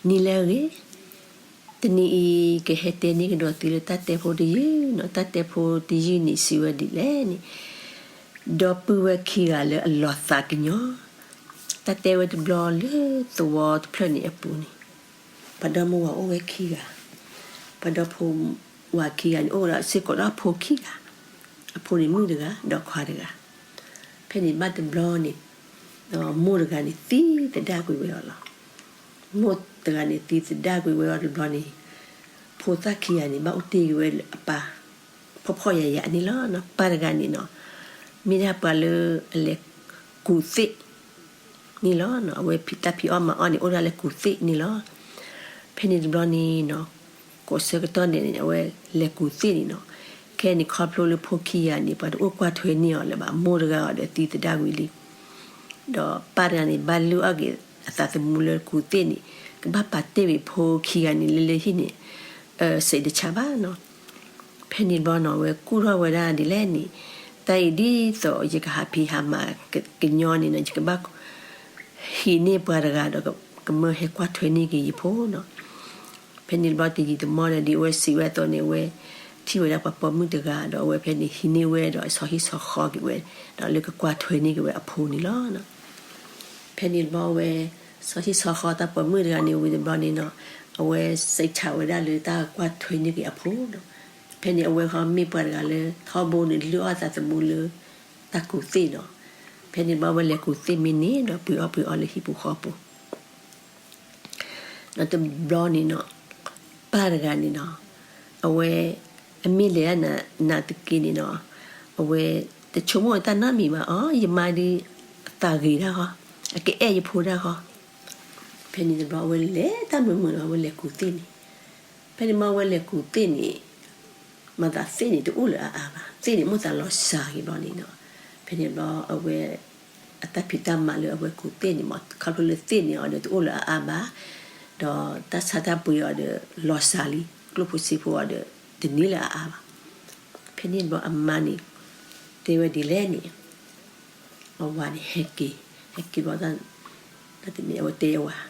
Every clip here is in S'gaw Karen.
နံၤလၢအဂ့ၤ, တနံၤအံၤ ကဟဲတဲန့ၢ်ကဒီးသုလၢတၢ်တဲဖိတယုၢ်န့ၣ်, တၢ်တဲဖိတယုၢ်န့ၣ် စံးဝဲဒ်လဲၣ်န့ၣ်, ဒီပုၢ်ဝဲၢ်ခံဂၤလၢအလီၤသးကညီၤ, တၢ်တဲဝဲတဘျီလၢသဝီတဖျၢၣ်န့ၣ်အပူၤန့ၣ်, ပှၤဒီမါဝၤအိၣ်ဝဲခံဂၤ, ပှၤဒီဖိဝၤခံဂၤန့ၣ်အိၣ်ဒီးစ့ၢ်ကီးဒီးအဖိခံဂၤ, အဖိန့ၣ်မုၣ်တဂၤ ဒီးခွါတဂၤ, ဖဲန့ၣ်ဘၣ်တဘျီန့ၣ် မိၢ်တဂၤန့ၣ်သံသဒၣ်ကွံာ်ဝဲအီၤလီၤ. မိၢ်တဂၤန့ၣ်သံသဒၣ်ကွံာ်ဝဲအီၤတဘျီန့ၣ်, ဖိသၣ်ခံဂၤန့ၣ် ဘၣ်အိၣ်တ့ၢ်က့ၤဝဲလၢအပၢ် ဖှီၣ်ဖှီၣ်ယာ်ယာ်န့ၣ်လီၤ. ပၢ်တဂၤန့ၣ်နီၤ, မ့ၢ်ဒၣ်ပှၤလၢအလဲၤကူးသ့ၣ်န့ၣ်လီၤ. အဝဲတၢ်ဖံးအီၣ်မၤအီၣ်န့ၣ် အိၣ်ဒၣ်လၢကူးသ့ၣ်န့ၣ်လီၤ. ဖဲန့ၣ်တဘျီန့ၣ်နီၤ, ကိးဆၢကတီၢ်န့ၣ် အဝဲလဲၤကူးသ့ၣ်န့ၣ်နီၤ, ခဲအံၤန့ၣ် ခီဖျိလၢဖိခံဂၤန့ၣ် ပှၤတအိၣ်ကွၢ်ထွဲန့ၢ်အီၤလၢၤဘၣ်, မိၢ်တဂၤအီၤဒီးသံသဒၣ်ဝံၤလံ ဒီးပၢ်တဂၤန့ၣ် ဘၣ်လုၢ်အီၣ်က့ၤအသးသမူလၢကူးသ့ၣ်န့ၣ်, ကဘၣ်ပာ်တ့ၢ်ဝံၤဖိခံဂၤန့ၣ်လၢလၢဟံၣ်န့ၣ်, စံးတဆါဘၣ်နီၤ. ဖဲန့ၣ်တဘျီနီၤ အဝဲကူၣ်ထီၣ်ဝဲဒၣ်ဒ်လဲၣ်န့ၣ်, တၢ်အံၤဒ်သိးယကဟးဖံးဟးမၤကညီန့ၣ်နီၤ, ယကဘၣ်ဟံးန့ၢ်ပှၤတဂၤဒီး ကမၢဟဲကွၢ်ထွဲန့ၢ်က့ၤယဖိနီၤ. ဖဲန့ၣ်တဘျီတယံာ်တမီၢ်ဒီး ဒ်အဝဲစံးဝဲအသိးန့ၣ် အဝဲထံၣ်ဝဲဒၣ်ပှၤပိာ်မုၣ်တဂၤဒီး အဝဲဖဲန့ၣ်ဟံးန့ၢ်ဝဲဒီးဆီဟံၣ်ဆီဃီက့ၤဝဲ, ဒီးလၢကကွၢ်ထွဲန့ၢ်က့ၤဝဲအဖိန့ၣ်လီၤ. ဖဲန့ၣ်တဘျီဝဲ ဆီဟံၣ်ဆီဃီတၢ်ပိာ်မုၣ်တဂၤန့ၣ်ဝံၤတဘျီန့ၣ်နီၤ, အဝဲစံးဆၢဝဲဒၣ်လၢတၢ်ကွၢ်ထွဲန့ၢ်က့ၤအဖိနီၤ. ဖဲန့ၣ်အဝဲဃီမ့ၢ်ပှၤတဂၤလၢ ထီဘိန့ၣ်လုၢ်အီၣ်သးသမူလၢ တၢ်ကူးသ့ၣ်နီၤ. ဖဲန့ၣ်တဘျီဝဲလဲၤကူးသ့ၣ်မ့ၢ်န့ၣ်ဒီး ပှ့ၤအီၣ်ပှ့ၤအီလၢဟံၣ်ပူၤဃီပူၤ ဒီးတဘျီန့ၣ်နီၤ, ပၢ်တဂၤန့ၣ်နီၤ, အဝဲ အမ့ၢ်လဲၤဒၣ်နၤတက့ၢ်န့ၣ်နီၤ, အဝဲတဆိကမိၣ်တၢ်နီတမံၤဘၣ်, အီ ယမါဒုး အသးဂ့ၤတၢ်ဃီ, အကအဲၣ်ယဖိတၢ်ဃီ. ဖဲန့ၣ်တဘျီအဝဲလဲၤတၢ်မုာ်မုာ်လီၤ, အဝဲလဲၤကူးသ့ၣ်န့ၣ်. ဖဲန့ၣ်မ့ၢ်အဝဲလဲၤကူးသ့ၣ်န့ၣ် မၤသးသ့ၣ်န့ၣ်တအိၣ်လၢအအါဘၣ်, သ့ၣ်န့ၣ်မိၣ်သးလီၤစှၤက့ၤဘျီန့ၣ်နီၤ. ဖဲန့ၣ်ဘျီအဝဲ အတၢ်ဖံးတၢ်မၤလၢအဝဲကူးသ့ၣ်န့ၣ်မ့ၢ် ခီဖျိလၢသ့ၣ်န့ၣ်အီၤဒီးတအိၣ်လၢအအါဘၣ်, ဒီးတၢ်ဆါတၢ်ပှ့ၤအီၤဒီးလီၤစှၤလံ, ကျိၣ်ဖိစ့ဖိအီၤဒီး တန့ၢ်လၢအအါဘၣ်. ဖဲန့ၣ်ဘျီအမါန့ၣ် တဲဝဲဒ်လဲၣ်န့ၣ် အဝၤန့ၣ်ဟဲက့ၤ, ဟဲက့ၤဘျီ တၢ်တမ့ၢ်အဝဲတဲအဝၤ,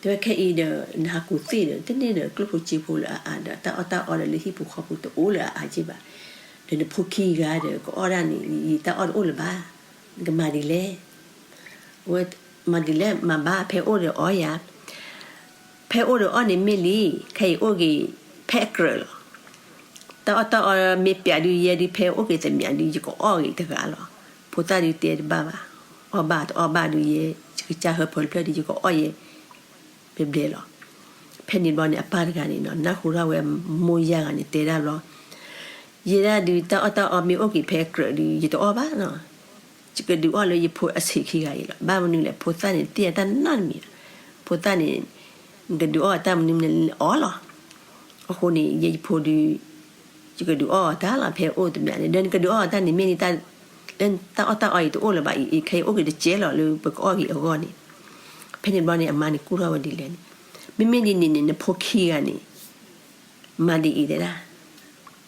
တဲဝဲခဲအံၤဒီး နဟးကူးသ့ၣ်ဒီး တန့ၢ်ဒီးကျိၣ်ဖိစ့ဖိလၢအအါဒီး တၢ်အီၣ်တၢ်အီဒီးလၢဟံၣ်ပူၤဃီပူၤတအိၣ်လၢအအါက့ဘၣ်, ဒီးနဖိခံဂၤဒီး ကအီၣ်ဒၣ်န့ၣ် ယတၢ်အီၣ်တအိၣ်လၢၤဘၣ်, နကမၤဒ်လဲၣ်. အဝဲမၤဒ်လဲၣ်မၤဘၣ် ဖဲအိၣ်ဒီးအီၣ်ယၤ, ဖဲအိၣ်ဒီးအီၣ်န့ၣ်မ့ၢ်လံ, ခဲအံၤအိၣ်က့ၤဖဲအကြၢးလီၤ. တၢ်အီၣ်တၢ်အီမ့ၢ်ပျးဒုးယဲဒုး ဖဲအိၣ်က့ၤသမျးဒုး ယကအီၣ်က့ၤတဂၤလီၤ. ဖိသၣ်ဒုးတဲတဘၣ်ဘၣ်, အီၣ်ဘၣ်တအီၣ်ဘၣ်ဒုးယဲ, ယကစၢ်ဟၢဖၢတဖျၢၣ်ဒုး ယကအီၣ်ယဲ ဘျဲၣ်ဘျဲၣ်လီၤ. ဖဲန့ၣ်ဘျီန့ၣ် အပၢ်တဂၤန့ၣ်နီၤ နၢ်ဟူထီၣ်ဝဲမိၢ်ယါဂၤန့ၣ်တဲဒၣ်ဘျီ, ယဲဒၣ်ဒုး တၢ်အီၣ်တၢ်အီမ့ၢ်အိၣ်က့ၤဖဲအကြၢးဒုး ယတအီၣ်ဘၣ်နီၤ, ယကဒုးအီၣ်လၢယဖိအဆံးခံဂၤအံၤလီၤ. ဘၣ်မနုၤလဲၣ် ဖိသၣ်န့ၣ် တ့ၢ်အတၢ်နီတမံၤ, ဖိသၣ်န့ၣ် နကဒုးအီၣ်အတၢ်မနုၤမနုၤအီၣ်လီၤ. အဃိန့ၣ် ယဲယဖိဒုး ယကဒုးအီၣ်အီၤတၢ်လီၤ ဖဲအိၣ်တမျးန့ၣ်, ဒီးနကဒုးအီၣ်အီၤတၢ်န့ၣ် မ့ၢ်န့ၢ်တၢ်အီၣ်တၢ်အီအံၤတအိၣ်လၢၤဘၣ်အံၤ, ခဲအံၤအိၣ်က့ၤတကဲလီၤလၢပကအီၣ်က့ၤအဂီၢ်န့ၣ်. ဖဲန့ၣ်ဘျီန့ၣ် အမါန့ၣ်ကူၣ်ထီၣ်ဝဲဒ်လဲၣ်န့ၣ်, မ့မ့ၢ်ဒ်န့ၣ်န့ၣ် နဖိခံဂၤန့ၣ် မၤဒ်အံၤတဲဒၣ်,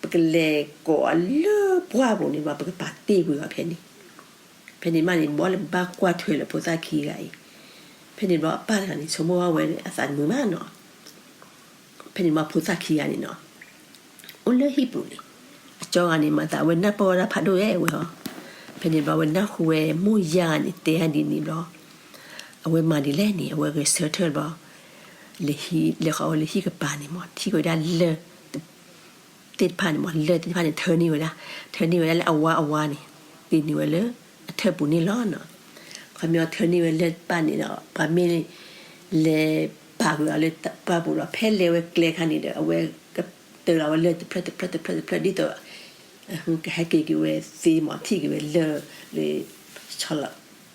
ပကလဲၤကိးအီၤလၢပှၢ်ပူၤန့ၣ်ဘျီ ပကပာ်တ့ၢ်ကွံာ်အီၤဖဲန့ၣ်. ဖဲန့ၣ်မးန့ၣ် ဘီလၢပဘၣ်ကွၢ်ထွဲလၢဖိသၣ်ခံဂၤအံၤ, ဖဲန့ၣ်ဘျီအပၢ်တဂၤန့ၣ် ဆိကမိၣ်ဝဲအသးမုာ်မးနီၤ. ဖဲန့ၣ်ဘျီဖိသၣ်ခံဂၤန့ၣ်နီၤ အိၣ်လၢဟံၣ်ပူၤန့ၣ်, အကၠီဂၤန့ၣ် မၤသးအဝဲနၢ်ပၢၢ်ဝဲဒၣ်ဖးဒိၣ်ဝဲဝဲဟီ, ဖဲန့ၣ်ဘျီအဝဲနၢ်ဟူဝဲမိၢ်ယါဂၤန့ၣ် တဲဒ်န့ၣ်ဘျီ, အဝဲမၤဒ်လဲၣ်န့ၣ် အဝဲဂဲၤဆၢထၢၣ်ဘျီ, လဲၤဃီၤဝဲလၢဟံၣ်ကပၤန့ၣ်မး ထံၣ်ဝဲဒၣ်လၢၢ် သ့ၣ်တဖၣ်န့ၣ်မး လၢၢ်သ့ၣ်တဖၣ်န့ၣ် ထၢန့ၢ်ဝဲဒၣ်, ထၢန့ၢ်ဝဲဒၣ်လၢအဝါအဝါန့ၣ်, တ့န့ၢ်ဝဲလၢအထၢၣ်ပူၤန့ၣ်လီၤနီၤ. ခီမ့ၢ်အီၤထၢန့ၢ်ဝဲလၢၢ်တဖၣ်န့ၣ်ဒီး ပှၤမ့ၢ်လဲၤပာ်ကွံာ်အီၤလၢပှၢ်ပူၤဒီး ဖဲလဲၤဝဲကျဲခါန့ၣ်ဒီး အဝဲကတၢၢ်လီၤဝဲလၢၢ်တဖျၢၣ်တဖျၢၣ်တဖျၢၣ်တဖျၢၣ် ဒ်သိး ကဟဲက့ၤက့ၤဝဲသ့မး ထံၣ်က့ၤဝဲလၢၢ်လၢ ဆီလီၤ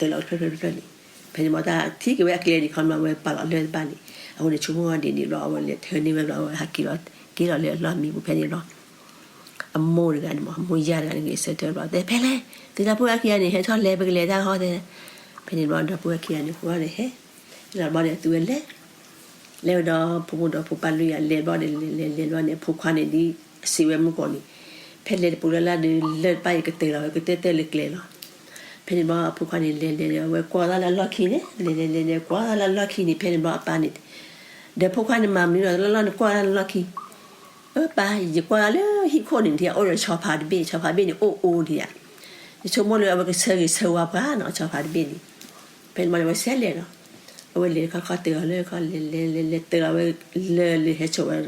တၢၢ်လီၤဝဲတဖျၢၣ်တဖျၢၣ်တဖျၢၣ်န့ၣ်, ဖဲန့ၣ်မးတၢ်ထံၣ်က့ၤဝဲအကျဲန့ၣ် ခီမ့ၢ်ဝဲပာ်လီၤလၢၢ်တဖၣ်န့ၣ်, အဃိန့ၣ်ဆိကမိၣ်ဒ်န့ၣ်ဘျီ အဝဲလဲၤထၢန့ၢ်ဝဲဘျီ အဝဲဟးက့ၤလီၤ က့ၤလီၤလၢအလီၢ်မံပူၤဖဲန့ၣ်ဘျီ အမိၢ်တဂၤန့ၣ်မး အမိၢ်ယါတဂၤန့ၣ် ဂဲၤဆၢထၢၣ်ဘျီ တဲဖဲလဲၣ်, သုတၢ်ဖိအခံဂၤန့ၣ် ဟဲထီၣ်လဲၤ ပကလဲၤတၢ်ဃီတဲ, ဖဲန့ၣ်ဘျီဒီပုၢ်ဝဲၢ်ခံဂၤန့ၣ် ဃိန့ၣ်ဟဲ, လီၤဘျီန့ၣ် အသုဝဲလဲၤ, လဲၤဝဲဒီးဖိမုၣ်ဒီးဖိပၢ်လွံၢ်ဂၤ လဲၤဘျီန့ၣ် လဲၤလဲၤလဲၤဘျီန့ၣ် အဖိခွါန့ၣ်ဒ် အစံးဝဲမုၢ်ကီၢ်န့ၣ်, ဖဲလဲၤတပူၤလၢ်လၢ်ဒီး လၢၢ်တဖၣ်အံၤကတၢၢ်လီၤဝဲ ကတၢၢ်တၢၢ်လၢကျဲလီၤ. ဖဲန့ၣ်ဘျီအဖိခွါန့ၣ် လဲၤလဲၤဒီး အဝဲကွၢ်သးလၢအလီၢ်ခံန့ၣ် လဲၤလဲၤလဲၤလဲၤ ကွၢ်သးလၢအလီၢ်ခံန့ၣ် ဖဲန့ၣ်ဘျီအပၢ်န့ၣ် ဒီးဖိခွါန့ၣ်မၤမနုၤလီၤ, တလီၢ်လီၢ်န့ၣ်ကွၢ်လီၢ်ခံ, အၢ ပၢ်, ယကွၢ်လၢဟံၣ်ခိၣ်န့ၣ် ထံၣ်အိၣ်ဒီးဆီဖါတဘ့ၣ်, ဆီဖါဘ့ၣ်န့ၣ်အိၣ်အိၣ်ဒံးဧါ, ယဆိကမိၣ်လၢအဝဲကဆၢဂ့ၤဆၢဝါပှၤနီၤ ဆီဖါတဘ့ၣ်န့ၣ်. ဖဲန့ၣ်ဘျီန့ၣ် အဝဲဆဲးလဲၤလီၤ, အဝဲလဲၤခီခီတၢၤအီၤလၢခီ လဲၤလဲၤလဲၤလဲၤတၢၤလီၤဝဲလၢလၢဟဲဆိးဝဲ,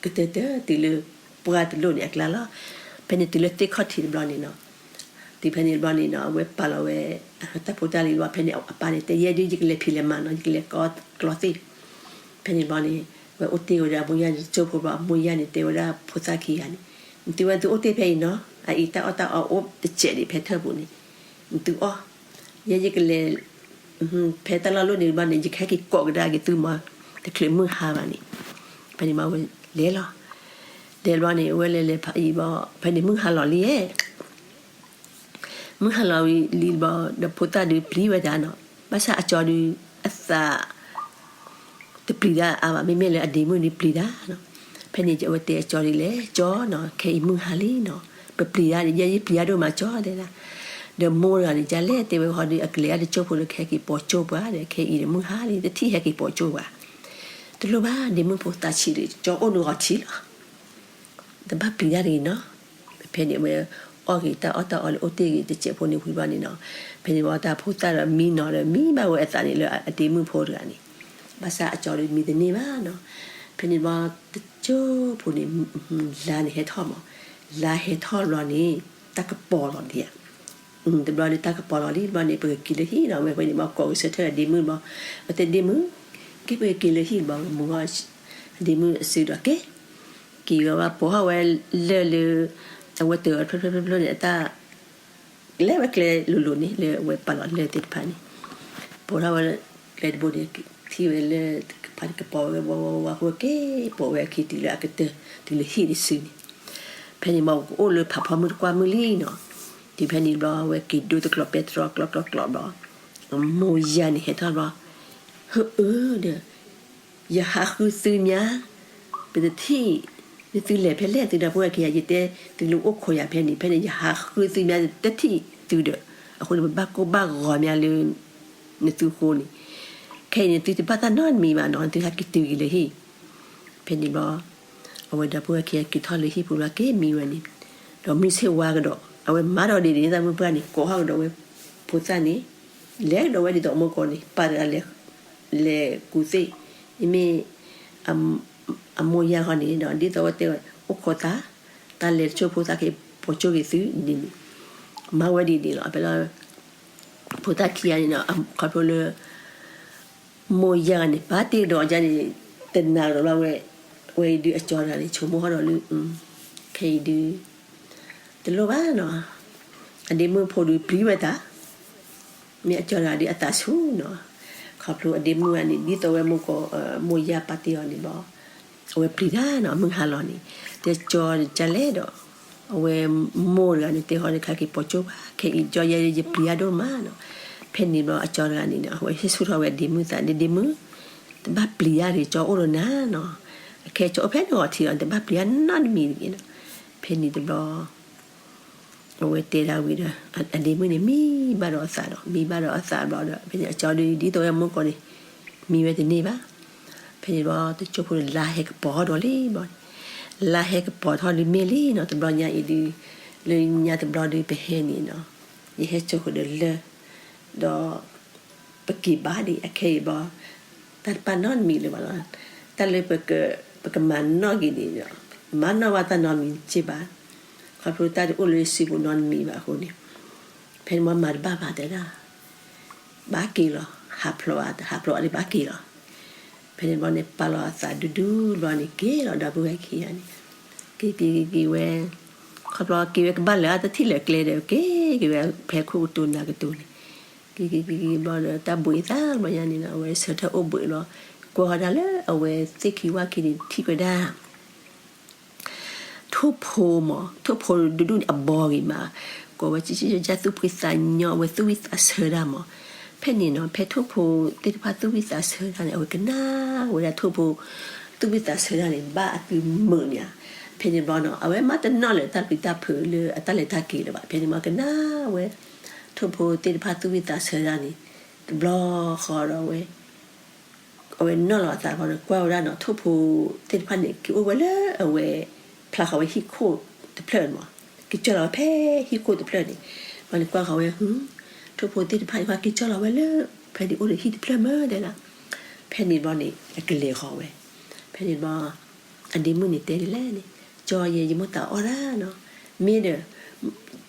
ကတၢၢ်တၢၢ်တုၤလၢပှၢ်တလိၣ်န့ၣ်အကျါလီၤ. ဖဲန့ၣ်တုၤလၢသ့ၣ်ခီၣ်ထံးတဘျီန့ၣ်နီၤ, တုၤဖဲန့ၣ်တဘျီန့ၣ်နီၤ အဝဲပာ်လီၤဝဲ တၢ်ဖိတၢ်လံၤဘျီ ဖဲန့ၣ်အပၢ်န့ၣ် တဲယဲဒုး ယကလဲၤဖံးလဲၤမၤနီၤ ယကလဲၤကီကျီသ့ၣ်. ဖဲန့ၣ်ဘျီန့ၣ် ဝဲအိၣ်တ့ၢ်ဝဲဒၣ်အမိၢ်ယၢ်န့ၣ် ကၠိဖိဘျီ အမိၢ်ယၢ်န့ၣ်တဲဝဲဒၣ်ဖိသၣ်ခံဂၤန့ၣ်, နသုဝဲသုအိၣ်တ့ၢ်ဖဲအံၤနီၤ, အအံၤတၢ်အီၣ်တၢ်အီအိၣ်တစဲးဒံးဖဲထၢၣ်ပူၤန့ၣ်, နသုအီၣ်, ယဲယကလဲၤ ဖဲတၢ်လီၢ်လိၣ်န့ၣ်ဘျီန့ၣ် ယကဟဲက့ၤကိးကဒါက့ၤသုမး, တချုးမုၢ်ဟါဘၣ်န့ၣ်. ဖဲန့ၣ်ဘျီဝဲလဲၤလီၤ, လဲၤဘျီန့ၣ် အဝဲလဲၤလဲၤဖးအံၤဘျီ ဖဲန့ၣ်မုၢ်ဟါလီၤလံဧါ မုၢ်ဟါလီၤလံဘျီ ဒီးဖိသၣ်ဒုးပျံၤဝဲဒၣ်နီၤ, ဘၣ်ဆၣ်အကၠီဒုး အသး တပျံၤတၢ်အါဘၣ်, မ့မ့ၢ်လၢအဒ့မုၣ်ဒုးပျံၤတၢ်နီၤ. ဖဲန့ၣ်အဝဲတဲအကၠီဒ်လဲၣ်, ကၠီနီၤ ခဲအံၤမုၢ်ဟါလံနီၤ, ပပျံၤတၢ်န့ၣ် ယဲယပျံၤတၢ်ဒိၣ်မးကၠီတဲဒၣ်. ဒီးမိၢ်တဂၤန့ၣ် ကလဲၣ်တဲဝဲဃီဒီး အကလဲၤအါတကၠိဖိဒီး ကဟဲက့ၤပိာ်ကၠိပှၤဒီး ခဲအံၤဒီးမုၢ်ဟါလံ တထံၣ်ဟဲက့ၤပိာ်ကၠိပှၤ, တလိၣ်ဘၣ် ဒ့မုၣ်ဖိသးဆံးဒီး ကၠီအိၣ်နုာ်ဂီၤထံးလီၤ တဘၣ်ပျံၤတၢ်တဂ့ၤနီၤ. ဖဲန့ၣ်အဝဲအီၣ်က့ၤတၢ်အီၣ်တၢ်အီလၢအိၣ်တ့ၢ်ဂ့ၤတစဲးဖိန့ၣ်ဝံၤဘျီန့ၣ်နီၤ, ဖဲန့ၣ်ဘျီတၢ်ဖိသၣ်ဒီးမံနီၤဒီးမံဘၣ်ဝဲအသးန့ၣ်လၢအဒ့မုၣ်ဖိတဂၤန့ၣ်, ဘၣ်ဆၣ်အကၠီဒီးမံတန့ၢ်ဘၣ်နီၤ. ဖဲန့ၣ်ဘျီတကၠိဖိန့ၣ် လါန့ၣ်ဟဲထီၣ်မး, လါဟဲထီၣ်ဘျီန့ၣ် တၢ်ကပီၤလီၤဒံးဧါ တဘျီန့ၣ်တၢ်ကပီၤလီၤလံဘျီန့ၣ် ပကက့ၤလၢဟံၣ်နီၤ. ဝဲဖဲန့ၣ်ဘျီကိးကဆၢထၢၣ်အဒ့မုၣ်ဘျီ, အဝဲတဲဒ့မုၣ်, က့ၤပကက့ၤလၢဟံၣ်ဘျီ မုၢ်ဂီၢ် အဒ့မုၣ်အစုဒီးက့ၤ, က့ၤဝဲဘၣ်ပိာ်ထီၣ်ဝဲလၢၢ်လၢ အဝဲတၢၤဖျၢၣ်ဖျၢၣ်ဖျၢၣ်ဖျၢၣ်န့ၣ် အတၢ် လဲၤဝဲကျဲလိၤလိၤန့ၣ် လၢအဝဲပာ်လီၤလၢၢ်သ့ၣ်တဖၣ်န့ၣ်, ပိာ်ထီၣ်ဝဲကျဲတဘိန့ၣ် ထံၣ်ဝဲလၢဖးန့ၣ်ကပီၤဝဲဝါဝါဝါဝါအဃိ က့ၤပိာ်ဝဲအခံတုၤလၢအကတၢၢ် တုၤလၢဟံၣ်တစုန့ၣ်. ဖဲန့ၣ်ဘျီကအိၣ်လၢဖးဖီမုၢ်တကွၢ်မုၢ်လံနီၤ, တုၤဖဲန့ၣ်ဘျီ အဝဲက့ၤဒိတကျိးပဲတြီကျီကျီကျီဘျီ မိၢ်ယၢ်န့ၣ်ဟဲထီၣ်ဘျီ, ဟၢအၢဒီး ယဟးဃုသုမး, ပတထံၣ် နသုလဲၤဖဲလဲၣ် သုဒီပုၢ်ဝဲၢ်ခံဂၤ ယတဲ သုလၢအိၣ်ခိးယၤဖဲန့ၣ် ဖဲန့ၣ် ယဟးဃုသုမး တထံၣ်သုဒီး, အဃိန့ၣ် ပဘၣ်ကိၢ်ဘၣ်ဂီၤမးလၢ နသုဃိန့ၣ်, ခဲအံၤန့ၣ် သုတဘၣ်တၢ်နီတမံၤဘၣ်နီၤ သုဟဲက့ၤတုၤက့ၤလၢဟံၣ်. ဖဲန့ၣ်ဘျီ အဝဲဒီပုၢ်ဝဲၢ်ခံဂၤက့ၤထီၣ်လၢဟံၣ်ပူၤဘျီ က့ၤမံဝဲန့ၣ်, ဒီးမုၢ်ဆ့ၣ်ဝါကဒီး အဝဲမၤဒီးဒ်န့ၣ် တၢ်မုၢ်ပှၢ်န့ၣ် ကိးထီၣ်ကဒီးဝဲဖိသၣ်န့ၣ်, လဲၤကဒီးဝဲဒ်သိးအမိၢ်ကိးန့ၣ် ပၢ်တဂၤလဲၤ လဲၤကူသ့ၣ်, မ့မ့ၢ် အမိၢ်ယၢ်ဃီန့ၣ်ဒီး ဒ်သိးဝဲတဲဝဲ အိၣ်ခိးသး, တၢ်လဲၤတကၠိဖိသးက့ၤ ပိာ်ကၠိက့ၤသုဒ်န့ၣ်, မၤဝဲဒ်န့ၣ်လီၤ. ဖဲလၢ ဖိသၣ်ခံဂၤန့ၣ်ဒီး ခီဖျိလၢ မိၢ်ယၢ်န့ၣ် ပာ်တ့ၢ်ကဒီးအီၤန့ၣ် တနာ်ကဒီးဘၣ်ဝဲ, ဝဲအံၤဒုးအကၠီတဂၤန့ၣ် ဆိကမိၣ်ဟီၣ်ဒီးလၢ ခဲအံၤဒုး တလိၣ်ဘၣ်နီၤ, အဒ့မုၣ်ဖိဒုးပျံၤဝဲတၢ် မ့ၢ်အကၠီတဂၤဒုးအသးဆူၣ်နီၤ, ခီဖျိအဒ့မုၣ်ဝဲန့ၣ် ဒ်သိးဝဲမိၢ်ကိး မိၢ်ယၢ်ပာ်တ့ၢ်အီၤန့ၣ်ဘၣ်, အဝဲပျံၤတၢ်နီၤ မုၢ်ဟါလီၤန့ၣ်, တဲကၠီကလဲၣ်ဒီး အဝဲမိၢ်တဂၤန့ၣ် တဲဃီန့ၣ် ခါက့ၤပိာ်ကၠိဘၣ် ခဲအံၤကၠီယဲယပျံၤတၢ်ဒိၣ်မးနီၤ, ဖဲန့ၣ်ဘျီအကၠီတဂၤန့ၣ်နီၤ အဝဲဟ့ၣ်ဆူၣ်ထီၣ်ဝဲအဒ့မုၣ်သး ဒ့မုၣ်, တဘၣ်ပျံၤတၢ်တဂ့ၤ ကၠီအိၣ်ဒီးနၤနီၤ, အခဲကၠီအိၣ်ဖဲန့ၣ်ဂီၤထံးလီၤ တဘၣ်ပျံၤတၢ်နီတမံၤတဂ့ၤနီၤ, ဖဲန့ၣ်တဘျီ အဝဲတဲဒၣ်ဝံၤဒီး အဒ့မုၣ်န့ၣ် မံဘၣ်ဒီးအသးဒီး မံဘၣ်ဒီးအသးဘျီဒီး ဖဲန့ၣ်အကၠီဒုး ဒ်သိးဝဲမိၢ်ကိးန့ၣ် မံဝဲတန့ၢ်ဘၣ်, ဖဲန့ၣ်ဘျီတကၠိဖိန့ၣ် လါဟဲကပီၤထီၣ်ဒီးလံဘျီန့ၣ်, လါဟဲကပီၤထီၣ်လံမ့ၢ်လံနီၤ တဘျီညါအံၤဒုး လၢညါတဘျီဒုး ပဟဲန့ၣ်နီၤ, ယဟဲစိာ်ဃုာ်ဒီးလၢၢ် ဒီး ပက့ၤဘၣ်ဒံးအခဲအံၤဘျီ, တၢ်တပာ်နီတမံၤလၢၤဘၣ်လီၤ, တၢ်လၢပကမၤနီၣ်က့ၤန့ၣ်ဒီး မၤနီၣ်ဘၣ်တၢ်နီတမံၤတက့ၢ်ဘၣ်, ခီဖျိတၢ်တအိၣ်လၢစုပူၤနီတမံၤဘၣ်အဃိန့ၣ်, ဖဲန့ၣ်မၤတဘၣ်ဘၣ်တဲဒၣ်, ဘၣ်က့ၤလီၤ ဟးဖျိး ဟးဖျိးအီၤန့ၣ်ဘၣ်က့ၤလီၤ, ဖဲန့ၣ်ဘျီန့ၣ် ပာ်လီၤအသးဒူဒူဘျီန့ၣ် က့ၤလီၤဒီပုၢ်ဝဲၢ်ခံဂၤန့ၣ်, က့ၤက့ၤက့ၤက့ၤဝဲ, ခီဖျိက့ၤဝဲကဘၣ်လၢအတထံၣ်လၢကျဲဒီး က့ၤက့ၤဝဲဖဲခိၣ်ကတိၤနၢ်ကတိၤန့ၣ်, က့ၤက့ၤက့ၤက့ၤဘျီဒီး တၢ်ဘှံးသးဘျီညါန့ၣ်ဒီး အဝဲဆၢထၢၣ်အိၣ်ဘှံးဘျီ, ကွၢ်ဃီဒၣ်လၢအဝဲသ့ၣ်ခံဝၣ်ခံန့ၣ် ထံၣ်ကွဲးဒၣ် ထိၣ်ဖိမး ထိၣ်ဖိဒူဒူန့ၣ် အဘီဂ့ၤမး, ကိးဝဲကၠီကၠီကၠီ သူၣ်ဖှံသးညီ အဝဲသူၣ်ဝံၣ်သးဆၢတၢ်မး, ဖဲန့ၣ်နီၤ ဖဲထိၣ်ဖိသ့ၣ်တဖၣ်သူၣ်ဝံၣ်သးဆၢတၢ်န့ၣ် အဝဲကနၣ်ဝဲဒၣ်ထိၣ်ဖိ သူၣ်ဝံၣ်သးဆၢတၢ်န့ၣ် ဘၣ်အသုမုာ်န့ၣ်ဧါ, ဖဲန့ၣ်ဘျီနီၤ အဝဲမ့ၢ်တနီၣ်လၢၤတၢ်ပျံၤတၢ်ဖုးလၢအတၢ်လဲၤတၢ်က့ၤလၢၤဘၣ်, ဖဲန့ၣ်ဘျီကနၣ်ဝဲ ထိၣ်ဖိသ့ၣ်တဖၣ်သူၣ်ဝံၣ်သးဆၢတၢ်န့ၣ် တဘျီဃီဒီးဝဲ က အဝဲနီၣ်လီၤအသးဘျီန့ၣ် ကွၢ်ဝဲဒၣ်နီၤ ထိၣ်ဖိသ့ၣ်တဖၣ်န့ၣ် က့ၤအိၣ်ဝဲလၢအဝဲ ဖျါဃီၤဝဲဟံၣ်ခိၣ်တဖျၢၣ်န့ၣ်မး, က့ၤကၠီလီၤဝဲဖဲဟံၣ်ခိၣ်တဖျၢၣ်န့ၣ်, ဘျီန့ၣ်ကွၢ်ဃီၤဝဲ ထိၣ်ဖိသ့ၣ်တဖၣ်န့ၣ် က့ၤကၠီလီၤဝဲလၢ ဖဲန့ၣ်အိၣ်ဒီးဟံၣ်တဖျၢၣ်မးတဲဒၣ်, ဖဲန့ၣ်ဘျီန့ၣ် အကလဲၤဃီၤဝဲ, ဖဲန့ၣ်ဘျီ အဒ့မုၣ်န့ၣ်တဲဒ်လဲၣ်န့ၣ်, ကၠီယဲ ယမိၢ်သးအီၣ်ဒၣ်နီၤ, မ့ၢ်ဒီး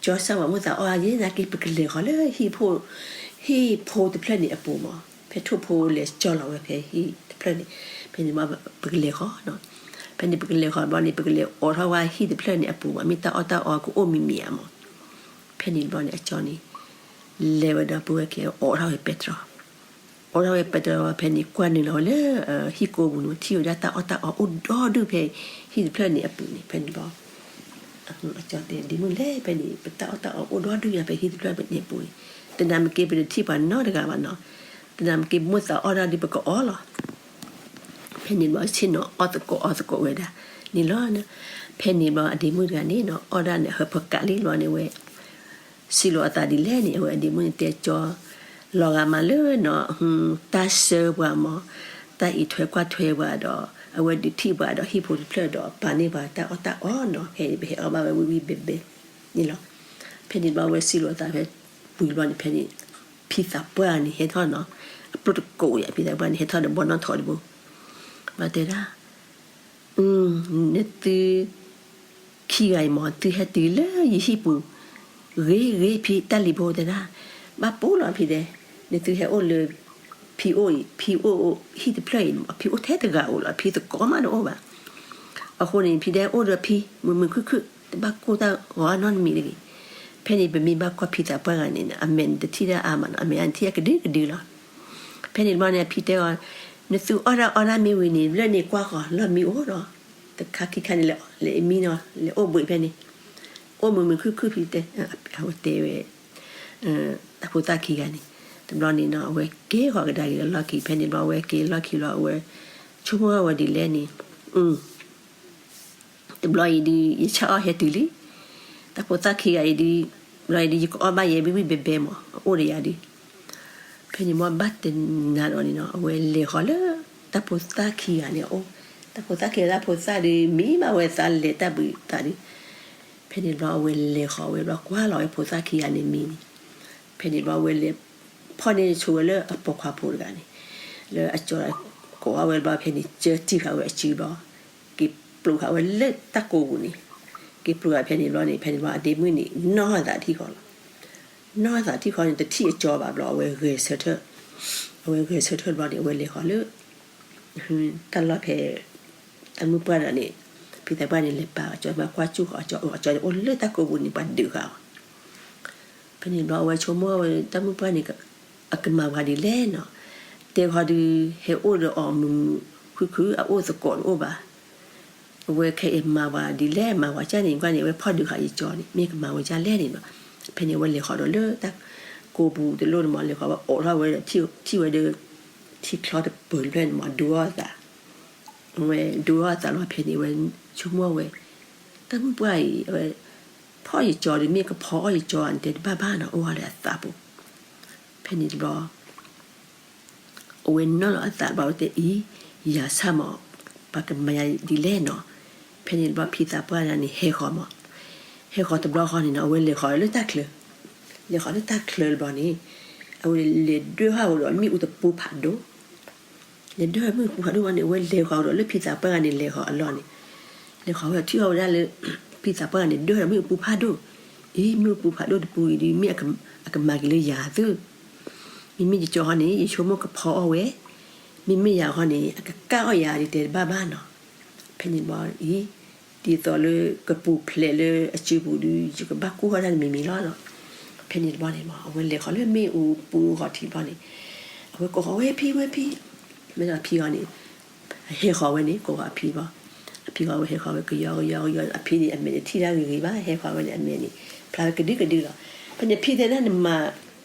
ကၠီစၢ်ဝဲမိၢ်သးအီၣ်ယဲ နာ်က့ပကလဲၤဃီၤလၢဟံၣ်ဖိ ဟံၣ်ဖိတဖျၢၣ်န့ၣ်အပူၤမး, ဖဲထိၣ်ဖိလဲၤကၠီလီၤဝဲဖဲဟံၣ်တဖျၢၣ်န့ၣ်, ဖဲန့ၣ်ဘျီပကလဲၤဃီၤနီၤ, ဖဲန့ၣ်ပကလဲၤဃီၤဘျီန့ၣ် ပကလဲၤအိးထီၣ်ဝဲဟံၣ်တဖျၢၣ်န့ၣ်အပူၤမး မ့ၢ်တၢ်အီၣ်တၢ်အီကအိၣ်မံၤမံၤဧါမး, ဖဲန့ၣ်ဘျီန့ၣ် အကၠီန့ၣ် လဲၤဝဲဒီးပုၢ်ဝဲၢ်ခံဂၤအိးထီၣ်ဝဲပဲတြီ အိးထီၣ်ဝဲပဲတြီဝဲဖဲန့ၣ် ကွၢ်နုာ်လီၤဝဲလၢ ဟံၣ်ကိးပူၤန့ၣ် ထံၣ်ဝဲဒၣ်တၢ်အီၣ်တၢ်အီအိၣ်ဒီဒူၣ်ဖဲဟံၣ်တဖျၢၣ်န့ၣ်အပူၤန့ၣ်, ဖဲန့ၣ်ဘျီ အကၠီတဲ ဒ့မုၣ်လဲၣ် ဖဲန့ၣ် ပတၢ်အီၣ်တၢ်အီအိၣ်ဒီဒူၣ်ညါဖဲဟံၣ်တဖျၢၣ်န့ၣ်အပူၤန့ၣ်, သနာ်က့ပတထံၣ်ပှၤနီတဂၤဘၣ်နီၤ, သနာ်က့ပမိၢ်သးအီၣ်ဒၣ်ဒီးပကအီၣ်လီၤ ဖဲန့ၣ်ဘျီဆ့ၣ်နီၤအီၣ်သကိးအီသကိးဝဲဒၣ်န့ၣ်လီၤ. ဖဲန့ၣ်ဘျီအဒ့မုၣ်တဂၤန့ၣ်နီၤ အီၣ်ဒၣ်န့ၣ် ဟၢဖၢကးလံဘျီန့ၣ်ဝဲ စံးလီၤအသးဒ်လဲၣ်န့ၣ် အဝဲအဒ့မုၣ်န့ၣ်တဲကၠီ လီၤဂာ်မးလၢနီၤ တၢ်ဆှၢပှၤမး တၢ်အံးထွဲကွၢ်ထွဲပှၤဒီး အဝဲဒုးထံၣ်ပှၤဒီးဟံၣ်ဖိတဖျၢၣ်ဒီး ပာ်န့ၢ်ပှၤတၢ်အီၣ်တၢ်အီနီၤ ဖဲန့ၣ် ပဟဲအီၣ်ဘၣ်ဝဲဝံၣ်ဝံၣ်ဘဲဘဲန့ၣ်လီၤ. ဖဲန့ၣ်ဘျီဝဲစံးလီၤအသးဖဲ ဝံၤဘျီန့ၣ် ဖဲန့ၣ် ဖံသးပှၢ်န့ၣ်ဟဲထီၣ်နီၤ အပျိၢ်တကိးယါ ဖံသးပှၢ်န့ၣ် ဟဲထီၣ်ဒီးဘီနီၣ်ထိးတဘိ ဘၣ်တဲဒၣ် နသု ခံဂၤအံၤမး သုဟဲတုၤလၢယဟံၣ်ပူၤ ဂ့ၤဂ့ၤ ဖံတၢ်လံၤဖိတဲဒၣ် ဘၣ်ပူၤလီၤဖံတဲ နသုဟဲအိၣ်လၢ ဖံအိၣ်အံၤ ဖံအိၣ်ဟံၣ်တဖျၢၣ်အံၤ ဖံအိၣ်ထဲတဂၤဧိၤလီၤ ဖံသကိးမးတအိၣ်ဘၣ်. အဃိန့ၣ် ဖံတဲအိၣ်ဒီးဖံ မုာ်မုာ်ခုၣ်ခုၣ် တဘၣ်ကိၢ်တၢ်ဂီၤနီတမံၤတဂ့ၤ. ဖဲန့ၣ် ပမ့ၢ်ဘၣ်ကွၢ်ဖံသးပှၢ်ဂၤန့ၣ် အမဲာ်န့ၣ်တထံၣ်ဒၣ်အါမးနီၤ အမဲာ်အါန့ၣ်ထံၣ်အကဒုကဒုလီၤ. ဖဲန့ၣ်တဘျီန့ၣ် အဖံတဲအီၤ နသုအီၣ်ဒၣ်အီဒၣ်မ့ၢ်ဝံၤန့ၣ် လၢန့ၣ်ကွၢ်ဃီၤ လီၢ်မံအိၣ်ဒီး တခါခံခါန့ၣ် လဲၤအမံနီၤ လဲၤအိၣ်ဘှံးဖဲန့ၣ် အိၣ်မုာ်မုာ်ခုၣ်ခုၣ်ဖံတဲ အဝဲတဲဝဲ တၢ်ဖိသၣ်ခံဂၤန့ၣ် တဘျီန့ၣ်နီၤ အဝဲက့ၤဃီၤကဒါက့ၤလၢလီၢ်ခံ ဖဲန့ၣ်ဘျီအဝဲက့ၤလီၢ်ခံဘျီ အဝဲဆိကမိၣ်ဝဲဒ်လဲၣ်န့ၣ် တဘျီအံၤဒုး ယဆၣ်အီၣ်ဟဲတုၤလံ တၢ်ဖိသၣ်ခံဂၤအံၤဒုး တဘျီအံၤဒုး ယကအီၣ်ဘၣ်ယဲ ဝံၣ်ဝံၣ်ဘဲဘဲမး အအိၣ်ဒီးယၤဒုး ဖဲန့ၣ်ဘျီဘၣ်တနၤဒီးန့ၣ်နီၤ အဝဲလဲၤဃီၤလၢ တၢ်ဖိသၣ်ခံဂၤန့ၣ်အအိၣ် တၢ်ဖိသၣ်ခံဂၤ တၢ်ဖိသၣ်ဒုး မံဘၣ်ဝဲသးလဲၤတၢ်ဘှံးသးဒုး ဖဲန့ၣ်ဘျီအဝဲလဲၤဃီၤဝဲဘျီ ကွၢ်လီၤဝဲဖိသၣ်ခံဂၤန့ၣ်မံန့ၣ် ဖဲန့ၣ်ဘျီအဝဲလဲၤ ဖီၣ်န့ၢ်ဆိဝဲလၢအပိာ်ခွါဖိတဂၤန့ၣ် လၢအကၠီ ကိးအီၣ်ဝဲဘျီ ဖဲန့ၣ် ကၢထံၣ်ဃာ်ဝဲအစုဘျီ က့ၤပျိးဃာ်ဝဲလၢတၢ်ကိးပူၤန့ၣ် က့ၤပျိးဃာ်ဖဲန့ၣ်ဘျီန့ၣ် ဖဲန့ၣ်ဘျီအဒ့မုၣ်န့ၣ် နီၢ်သးထံၣ်ဃီၤလီၤ နီၢ်သးထံၣ်ဃီၤန့ၣ် တထံၣ်အကၠီဘၣ်ဘျီ အဝဲဂဲၤဆၢထၢၣ် အဝဲဂဲၤဆၢထၢၣ်ဘျီန့ၣ် အဝဲလဲၤဃီၤလၢ တၢ်လီၢ်ဖဲ တၢ်မုၣ်ပှၢ်ဒီးန့ၣ် ဖံသးပှၢ်န့ၣ် လဲၤပာ်အကၠီ မ့ၢ်ကွၢ်စူၣ်ဃီၤအကၠီ အကၠီန့ၣ် အိၣ်လၢတၢ်ကိးပူၤန့ၣ် ပှၤဒုးဃာ်အီၤ ဖဲန့ၣ်ဘျီအဝဲဆိကမိၣ်ဝဲ တၢ်မုၣ်ပှၢ်န့ၣ် အကမၤပှၤဒ်လဲၣ်နီၤ တဲဃီၤဒုး ဟဲအိၣ်ဒီးအီၤမုာ်မုာ်ခုၣ်ခုၣ် အအိၣ်သကိးတအိၣ်ဘၣ် အဝဲခဲအံၤမၤပှၤဒ်လဲၣ် မၤပှၤကၢ်န့ၣ် ကွၢ်န့ၣ် အဝဲဖီၣ်ဒုးဃာ်ယကၠီန့ၣ် မ့ၢ်ကမၤဝဲဒ်လဲၣ်န့ၣ်နီၤ ဖဲန့ၣ် အဝဲလဲၤဃီၤဒီးလၢတၢ်ကိးပူၤတလိၣ်န့ၣ်မး လဲၤဃီၤဝဲအိးထီၣ်ဝဲဒီး ထံၣ်ဝဲဒီး ထံချီတပၤတဖျၢၣ်န့ၣ်မး ဒိအီၣ်အသး အဝဲဒိအီၣ်အသးလီၤ ဖဲန့ၣ် အဝဲဆိကမိၣ်ဝဲ တၢ်မုၣ်ပှၢ်အံၤ အဝဲ ဖီၣ်ယကၠီဒီး မ့ၢ်ကဖီအီၣ်ယကၠီန့ၣ် တဲတဘၣ်ဘၣ်နီၤ အိၣ်ဝဲလၢအသးပူၤ ဖဲန့ၣ်တဘျီ အဝဲနီၢ်လီၤအသးဘျီ အဝဲတဲအံၤ ယၤဆၣ်မး ပှၤကမၤယၤဒ်လဲၣ်နီၤ ဖဲန့ၣ်တဘျီ ဖံသးပှၢ်န့ၣ် ဟဲဃီၤမး ဟဲဃီၤတဘျီဃီန့ၣ်နီၤ အဝဲလဲၤဃီၤလၢတၢ်ချၢ လဲၤဃီၤလၢတၢ်ချၢတဘျီန့ၣ် အဝဲလဲၤဒွဲၣ်ဟီၣ်ဝဲဒီးမ့ၣ်အူတပူၤဖးဒိၣ် လဲၤဒွဲၣ်မ့ၣ်အူပူၤဖးဒိၣ်ဘျီန့ၣ် အဝဲလဲၤဃီၤဝဲဒီးလၢဖံသးပှၢ်ဂၤန့ၣ် လဲၤဃီၤအလီၢ်န့ၣ် လဲၤဃီၤဝဲထံၣ်အီၣ်ဝဲဒၣ်လၢ ဖံသးပှၢ်ဂၤန့ၣ် ဒွဲၣ်ဒီးမ့ၣ်အူပူၤဖးဒိၣ် အံၤ မ့ၣ်အူပူၤဖးဒိၣ်တပူၤအံၤဒုး မ့ၢ်အကမၤက့ၤလၢယၤသု မ့မ့ၢ်ယကၠီဃီန့ၣ် ယဆိကမိၣ်ကဖီအီၣ်ဝဲ မ့မ့ၢ်ယၤဃီန့ၣ် အကကၢ်အီၣ်ယၤဒ်တဲတဘၣ်ဘၣ်နီၤ ဖဲန့ၣ်ဘျီအံၤ ဒ်သိးလၢကပူၤဖျဲးလၢအစုပူၤဒုး ယကဘၣ်ကူၣ်ဃီတၢ်တမံၤမံၤလီၤနီၤ ဖဲန့ၣ်တဘျီန့ၣ်မး အဝဲလဲၤဃီၤလၢမ့ၣ်အူပူၤဂီၤထံးဘျီန့ၣ် အဝဲကိးဃီၤဝဲဖံဝဲဖံ မ့ၢ်ဒီးဖံဃီန့ၣ် ဟဲဃီၤဝဲန့ၣ် ကိးဃီၤအဖံဘျီ အဖံဃီၤဝဲဟဲဃီၤဝဲကယီကယီကယီ အဖံန့ၣ် အမဲာ်န့ၣ်ထံၣ်တၢ်ဂ့ၤဂ့ၤဘၣ် ဟဲဃီၤဝဲန့ၣ် အမဲာ်န့ၣ် ဖျါဝဲကဒုကဒုလီၤ ဖဲန့ၣ်ဖံတဲဒၣ် နမၤ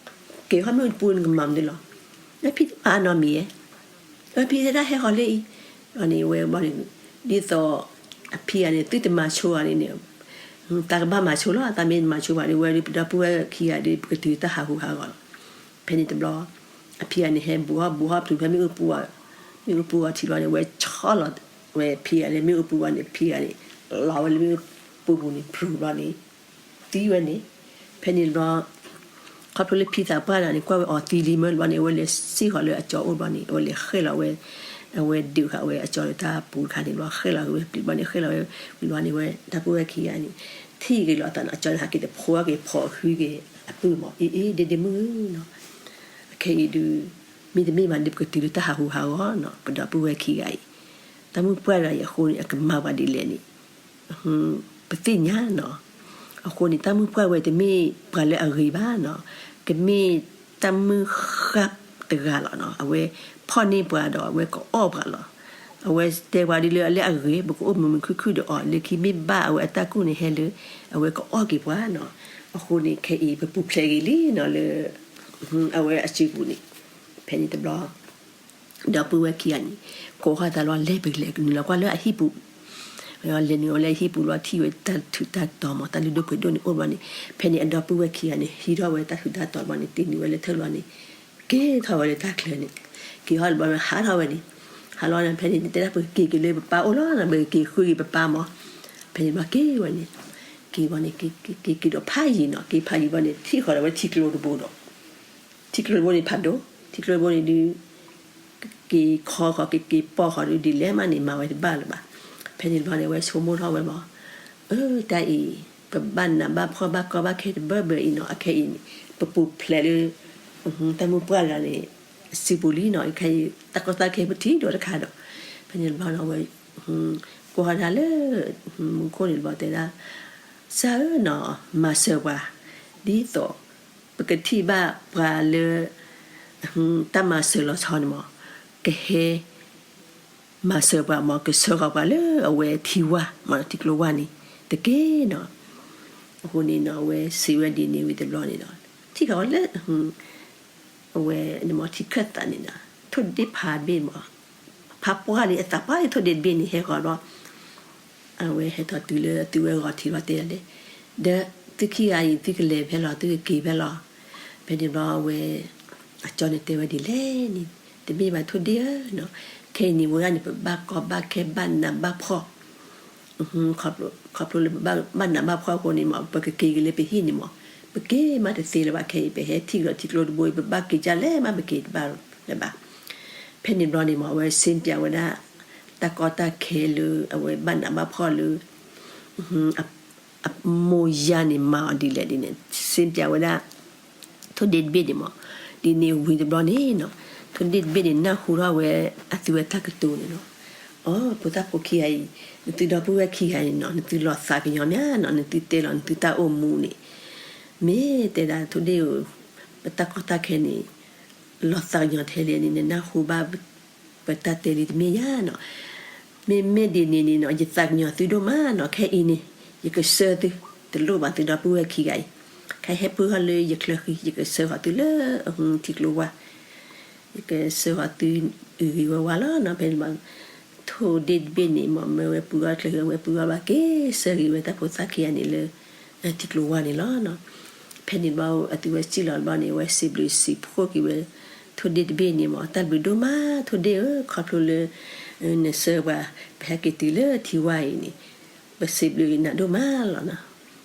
ကဲၤဃီၤမ့ၣ်အူပူၤနကမၤမနုၤလီၤ လၢဖံတမၤနီတမံၤဧါ အဖံတဲဒၣ်ဟဲဃီၤလၢအံၤ ဘျီန့ၣ်ဝဲဘျီန့ၣ် ဒ်သိး အဖံဂၤန့ၣ် သုတမၤဆိဂၤန့ၣ်န့ၣ် သးကဘၣ်မၤဆိလီၤ သးမ့ၢ်မၤဆိဘၣ်ဒုး ဝဲဒုးပဒီပုၢ်ဝဲၢ်ခံဂၤဒုး ပကတုၤတၢ်ဟးဂူာ်ဟးဂီၤလီၤ ဖဲန့ၣ်တဘျီ အဖံဂၤန့ၣ် ဟဲဘူးဟီၣ်ဘူးဟီၣ်ဖျုးဖဲမ့ၣ်အူပူၤအီၤ မ့ၣ်အူပူၤအီၤထံးဘျီန့ၣ် အဝဲဆီလီၤဝဲဖံဂၤလၢမ့ၣ်အူပူၤဘျီန့ၣ် ဖံဂၤန့ၣ် လီၤဝဲလၢမ့ၣ်အူပူၤန့ၣ် ဖြူဘျီန့ၣ် သံဝဲန့ၣ်. ဖဲန့ၣ်တဘျီ ခီဖျိလၢဖံသးပှၢ်တဂၤန့ၣ် ကွၢ်ဝဲအီၤသံလံမၢဘျီန့ၣ် အဝဲလဲၤစံၣ်ဃီၤလၢအကၠီအိၣ်ဘျီန့ၣ် အဝဲလဲၤဃဲလီၤဝဲ အဝဲဒုးဃာ်ဝဲအကၠီလၢတၢ်ပူၤတခါန့ၣ်ဘျီ ဃဲလီၤဝဲပျံၤဘျီန့ၣ် ဃဲလီၤဝဲဝံၤဘျီန့ၣ် ဝဲတၢ်ပုၢ်ဝဲၢ်ခံဂၤန့ၣ် ထံၣ်က့ၤလီၤအသးန့ၣ် အကၠီန့ၣ် ဟးက့ၤတဖိးက့ၤဖီၣ်ဟုက့ၤအပုၢ်မး အ့ အ့ ဒ့ဒ့မုၣ်ဧၢနီၤ အခဲအံၤဒုး မ့တမ့ၢ်ဘၣ်ဒုး ပကတုၤလၢတၢ်ဟးဟူးဟးဂီၤနီၤ ပဒီပုၢ်ဝဲၢ်ခံဂၤအံၤ တၢ်မုၣ်ပှၢ်တဂၤအံၤအဃိန့ၣ် အကမၤပှၤဒ်လဲၣ်န့ၣ် ပသ့ၣ်ညါနီၤ. အဃိန့ၣ် တၢ်မုၣ်ပှၢ်ဝဲတမ့ၢ်ပှၤလၢအဂ့ၤဘၣ်နီၤ, ကမ့ၢ်တၢ်မုၣ်ဃၢ်တဂၤလီၤနီၤ. အဝဲဖီၣ်န့ၢ်ပှၤဒီးအဝဲကအီၣ်ပှၤလီၤ. အဝဲတဲပှၤဒ်လၢအလၢအဂ့ၤ ပကအိၣ်မုာ်မုာ်ခုၣ်ခုၣ်ဒီးအီၤ လၢခံမ့ၢ်ဘၣ်အဝဲအတၢ်ကူၣ်န့ၣ်ဟဲလၢ အဝဲကအီၣ်က့ၤပှၤနီၤ. အဃိန့ၣ် ခဲအံၤပပူၤဖျဲးဂ့ၤလံနီၤလၢ အဝဲအစုပူၤန့ၣ် ဖဲန့ၣ်တဘျီ ဒီပုၢ်ဝဲၢ်ခံဂၤန့ၣ် ကိးဃီၤသးလီၤ လဲၤပကလဲၤနုာ်လီၤကွၢ်လၢအဟံၣ်ပူၤ, လဲၤနုာ်လီၤလၢအဟံၣ်ပူၤလီၤ ထံၣ်ဝဲတၢ်ထူးတၢ်တီၤမး တၢ်လုၢ်ဒိၣ်ပှ့ၤဒိၣ်န့ၣ်အိၣ်ဘျီန့ၣ် ဖဲန့ၣ်အဒီပုၢ်ဝဲၢ်ခံဂၤန့ၣ် ဟံးထီၣ်ဝဲတၢ်ထူးတၢ်တီၤဘျီန့ၣ် တ့ၢ်နုာ်ဝဲလၢထၢၣ်လီၤန့ၣ် က့ၤထီၣ်ဝဲလၢတၢ်ချၢန့ၣ်, က့ၤထီၣ်လၢဘျီန့ၣ် ဟးထီၣ်ဝဲန့ၣ်, ဟးလီၤန့ၣ် ဖဲန့ၣ် တဲဒၣ်ပကက့ၤက့ၤလၢပပၢ်အိၣ်လီၤ ပကက့ၤဃုက့ၤပပၢ်မး, ဖဲန့ၣ်ဘျီက့ၤဝဲန့ၣ်, က့ၤဘျီန့ၣ် က့ၤက့ၤက့ၤဒီးဖးယံၤနီၤ က့ၤဖးယံၤဘျီန့ၣ် ထံၣ်ဃီၤဒီးဝဲထံကျိတဘိဒီး ထံကျိတဘိန့ၣ်ဖးဒိၣ်, ထံကျိတဘိန့ၣ်ဒုး ကက့ၤခီဃီၤ ကက့ၤပီၢ်ဃီၤဒုး ဒ်လဲၣ်မးန့ၣ် မၤဝဲတဘၣ်လၢၤဘၣ်. ဖဲန့ၣ်တဘျီန့ၣ် အဝဲဆိကမိၣ်ထီၣ်ဝဲမး, အၢ တၢ်အံၤ ပဘၣ်နးဘၣ်ဖှီၣ်ဘၣ်ကီဘၣ်ခဲတဘၢဘၢအံၤနီၤ အခဲအံၤန့ၣ် ပပူၤဖျဲးလၢ တၢ်မုၣ်ပှၢ်တဂၤန့ၣ် အစုပူၤလံနီၤ ခဲအံၤ တၢ်ကီတၢ်ခဲပထံၣ်ဒိၣ်တခါဒီး ဖဲန့ၣ်တဘျီန့ၣ် အဝဲ ကိးဃီၤတၢ်လၢ မူခိၣ်န့ၣ်တဘျီတဲဒၣ် စၢ်ဧၢနီၤ မၤစၢၤပှၤ ဒ်သိး ပကထံၣ်ဘၣ်ပှၤလၢ တၢ်မၤစၢၤလီၤဆီန့ၣ်မး ကဟဲ မၤစၢၤပှၤမး ကဆှၢဃီၤပှၤလၢအဝဲထံဝၢ်မး ထံကျိဝၢ်န့ၣ် တက့ၢ်နီၤ. အဃိန့ၣ်နီၤ အဝဲစံးဝဲဒ်န့ၣ်ဝံၤတဘျီန့ၣ်ဒီး ထံၣ်ဃီၤဝဲလၢ အဝဲန့ၣ်မး ထံခၢၣ်သးန့ၣ်ဒီး ထိၣ်ဒ့ၣ်ဖးဘ့ၣ်မး ဖးပှၢ်လံ အသးပှၢ်လံ ထိၣ်ဒ့ၣ်တဘ့ၣ်န့ၣ် ဟဲဃီၤဘျီ အဝဲဟဲထီၣ်တုၤလၢသုဝဲဂီၤထံးဘျီတဲလဲၣ်, ဒီးသုခံဂၤအံၤ သုကလဲၤဖဲလဲၣ် သုကက့ၤဖဲလဲၣ်. ဖဲန့ၣ်ဘျီအဝဲ အကၠီန့ၣ်တဲဝဲဒ်လဲၣ်န့ၣ်, တမ့ၢ်ဘၣ်ထိၣ်ဒ့ၣ်ဧၢနီၤ, ခဲအံၤန့ၣ် ဝဲဒၣ်န့ၣ် ပဘၣ်ကီဘၣ်ခဲဘၣ်နးဘၣ်ဖှီၣ် ခီဖျိလၢပဘၣ်နးဘၣ်ဖှီၣ်အဃိန့ၣ်မး ပကက့ၤက့ၤလၢပဟံၣ်န့ၣ်မး ပက့ၤမးတသ့လၢၤဘၣ် ခဲအံၤ ပဟဲထံၣ်ကဒီးထံကျိတဘိအံၤ ပဘၣ်က့ၤကၢ်လဲၣ်မး ပက့ၤတဘၣ်လၢၤဘၣ်. ဖဲန့ၣ်ဘျီန့ၣ်မး အဝဲစ့ပၠးဝဲဒၣ် တၢ်ကီတၢ်ခဲလၢ အဝဲဘၣ်နးဘၣ်ဖှီၣ်လၢ အမိၢ်ယါန့ၣ် မၤအီၤဒ်လဲၣ်ဒ်န့ၣ် စ့ပၠးဝဲဒၣ် ထိၣ်ဒ့ၣ်တဘ့ၣ်န့ၣ်မး, ဒ်န့ၣ်ဝံၤတဘျီန့ၣ်နီၤ ထိၣ်ဒ့ၣ်တဘ့ၣ်န့ၣ် နၢ်ဟူထီၣ်ဝဲ အသုဝဲတၢ်ကတိၤန့ၣ်လီၤ. အိ ဖိသၣ်ဖိခံဂၤအံၤ နသုဒီပုၢ်ဝဲၢ်ခံဂၤအံၤနီၤ နသုလီၤသးကညီၤမးနီၤ နသုတဲလီၤနသုတၢ်အိၣ်မူန့ၣ် မ့ၢ်တဲဒၣ်ထိၣ်ဒ့ၣ်ဧၢ ပတၢ်ကီတၢ်ခဲန့ၣ် လီၤသးကညီၤထဲလဲၣ်န့ၣ် နနၢ်ဟူဘၣ် ပတၢ်တဲလံတမ့ၢ်ယါနီၤ. မ့မ့ၢ်ဒ်န့ၣ်န့ၣ်နီၤ ယသးကညီၤသုဒိၣ်မးနီၤ ခဲအံၤန့ၣ် ယကဆှၢသု တလိၣ်ဘၣ်သုဒီပုၢ်ဝဲၢ်ခံဂၤအံၤ ခဲဟဲဖုဃီလၢယချၢဃံ ယကဆှၢဃီၤသုလၢအထံကျိဝၢ် ယကဆှၢဃီၤသုအဂ့ၤဝဲဝါလီၤနီၤ. ဖဲန့ၣ်ဘျီ ထိၣ်ဒ့ၣ်တဘ့ၣ်န့ၣ်မး မ့ၢ်ဝဲပှၤဂီၢ်ချၢဃံ အဝဲပှၤဂီၢ်ဘၣ်က့ၤဆှၢက့ၤဝဲတၢ်ဖိသၣ်ခံဂၤန့ၣ်လၢ ထံကျိဝၢ်န့ၣ်လီၤ. ဖဲန့ၣ်ဘျီ အသုဝဲစံၣ်လီၤဘျီန့ၣ် အဝဲစံးဘျုးစံးဖှိၣ်က့ၤဝဲ ထိၣ်ဒ့ၣ်တဘ့ၣ်န့ၣ်မး တၢ်ဘျုးဒိၣ်မး ထိၣ်ဒ့ၣ်ဧၢ ခီဖျိလၢ နဆှၢပှၤ ပဟဲက့ၤတုၤလၢထံဝၢ်အံၤန့ၣ် ပစံးဘျုးက့ၤနၤဒိၣ်မးလီၤနီၤ.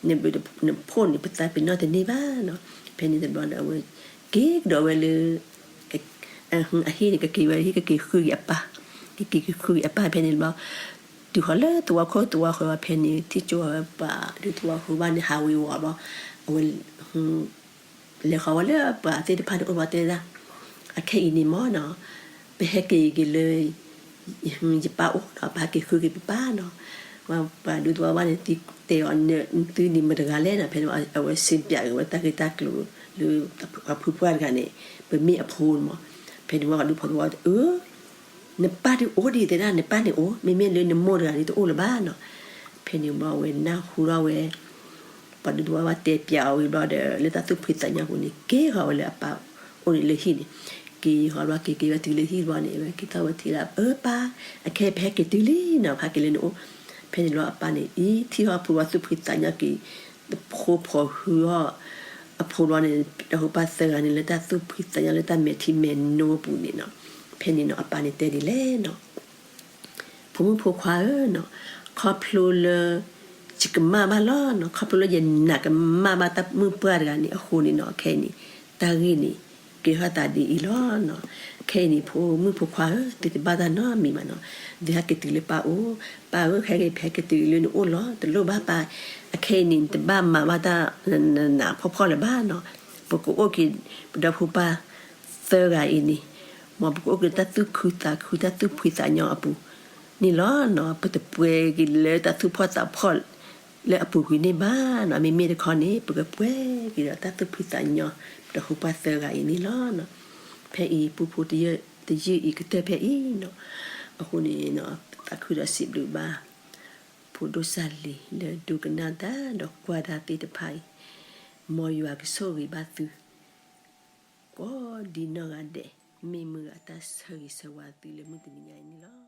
နဘျုးနဖှိၣ်န့ၣ် ပသးပ့ၤနီၣ်တန့ၢ်ဘၣ်နီၤ. ဖဲန့ၣ်တဘျီဒီးအဝဲ က့ၤကဒီးဝဲလၢ အဟံၣ်န့ၣ် ကက့ၤဝဲဟံၣ် ကက့ၤဃုက့ၤအပၢ်, ကက့ၤက့ၤဃုက့ၤအပၢ်ဖဲန့ၣ်တဘျီ တုၤဃီၤလၢသဝီခိၣ်သဝီဃၢၤဘၣ်ဖဲန့ၣ် ထံၣ်ကၠိဝဲပှၤဒုးသဝီဃၢၤဘၣ်န့ၣ် ဟးဝ့ၤဝီၤဘျီ အဝဲ လဲၤဃီၤဝဲလၢပှၤသ့ၣ်တဖၣ်န့ၣ်အိၣ်ဘျီတဲဒၣ် အခဲအံၤန့ၣ်မးနီၤ ပဟဲက့ၤက့ၤလၢ ယပၢ်အိၣ်ဒီး ပဟဲက့ၤဃုက့ၤပပၢ်နီၤ. ပှၤဒုးသဝီဘၣ်န့ၣ် တဲအီၤ သုန့ၣ်မတၤတဂၤလဲၣ်နီၤ. ဖဲန့ၣ်အဝဲစံးပၠးက့ၤဝဲတၢ်ဂ့ၢ်တၢ်ကျိၤလၢ ပှၤဖုပှၢ်တဂၤန့ၣ် ပမ့ၢ်အဖိန့ၣ်မး. ဖဲန့ၣ်ဝဲပှၤဒုးဖိသဝီ အၢ နပၢ်ဒုးအိၣ်ဒံးတဲဒၣ် နပၢ်န့ၣ်အိၣ် မ့မ့ၢ်လၢနမိၢ်တဂၤန့ၣ်တအိၣ်လၢၤဘၣ်နီၤ. ဖဲန့ၣ်ဘျီအဝဲနၢ်ဟူထီၣ်ဝဲ ပှၤဒုးသဝီဘၣ်တဲပၠးအီၤဝံၤဘျီဒီး လၢတၢ်သူၣ်ဖှံသးညီပူၤန့ၣ် က့ၤဃီၤဝဲလၢအပၢ်အိၣ်န့ၣ်လၢဟံၣ်န့ၣ် က့ၤဃီၤဘျီက့ၤက့ၤဝဲတုၤလၢဟံၣ်ဘျီန့ၣ် အဝဲက့ၤထီၣ်ဝဲထံၣ်လၢ အၢပၢ် အခဲအံၤပဟဲက့ၤတုၤလံနီၤ ပဟဲက့ၤလၢနအိၣ်. ဖဲန့ၣ်ဘျီအပၢ်န့ၣ် အံၤ ထံၣ်ထီၣ်ဖိဝဲသူၣ်ဖှံသးညီက့ၤ တဖိဖီၣ်ဟုအီၤ အဖိဘျီန့ၣ် တၢ်ဟူပၢ်သၢဂၤန့ၣ် လၢတၢ်သူၣ်ဖှံသးညီလၢတၢ်မဲာ်ထံမဲာ်နိပူၤန့ၣ်နီၤ ဖဲန့ၣ်နီၤ အပၢ်န့ၣ်တဲဒ်လဲၣ်နီၤ, ဖိမုၣ်ဖိခွါဧၢနီၤ, ခီဖျိလၢ ယကမၣ်ဘၣ်လီၤနီၤ, ခီဖျိလၢယနာ်ကမၣ်ဘၣ်တၢ်မုၢ်ပှၢ်တဂၤန့ၣ် အဃိန့ၣ်နီၤ, ခဲအံၤန့ၣ် တၢ်ဂ့ၢ်န့ၣ် ကဲထီၣ်သးဒ်အံၤလီၤနီၤ. ခဲအံၤန့ၣ် ဖိမုၣ်ဖိခွါဧၢ, သုတဘၣ်တၢ်နီတမံၤဘၣ်နီၤ, သုဟဲက့ၤတုၤလၢပၢ်အိၣ်, ပၢ်ဧၢ, ခဲအံၤဖဲဟဲက့ၤတုၤလၢနအိၣ်လီၤ, တလိၣ်ဘၣ်ပၢ်, အခဲအံၤန့ၣ် နတဘၣ်မၤဘၣ်တၢ်နးနးဖှီၣ်ဖှီၣ်လၢၤဘၣ်နီၤ, ပကအိၣ်က့ၤ ပဒီဖိပၢ်သၢဂၤအံၤန့ၣ်, မ်ပကအိၣ်က့ၤတၢ်သူၣ်ခုသးခု တၢ်သူၣ်ဖှံသးညီအပူၤန့ၣ်လီၤနီၤ, ပတပှဲၤက့ၤလၢတၢ်သူၣ်ဖှီၣ်သးဖှီၣ်လၢအပူၤကွံာ်န့ၣ်ဘၣ်နီၤ, မ့မ့ၢ်တခီန့ၣ် ပကပှဲၤက့ၤဒီးတၢ်သူၣ်ဖှံသးညီ ပဒီဖိပၢ်သၢဂၤအံၤန့ၣ်လီၤနီၤ. ဖဲအံၤပူဖိတယုၢ်အံၤကတၢၢ်ဖဲအံၤနီၤ, အဃိန့ၣ် သးခုဒီးစံးဘျုးဘၣ် ဖိဒိၣ်စၢ်လံၤလၢဒိကနၣ်တၢ်ဒီးကွၢ်တၢ်သ့ၣ်တဖၣ်အံၤ, မ်ယွၤကဆိၣ်ဂ့ၤဘၣ်သု ကိးဒံနီၢ်ဂၤဒဲး, မ့ၢ်မုၢ်ဂၤတၢ်ဆၢဂ့ၤဆၢဝါသုလၢမုၢ်တနံၤညါအံၤန့ၣ်လီၤ.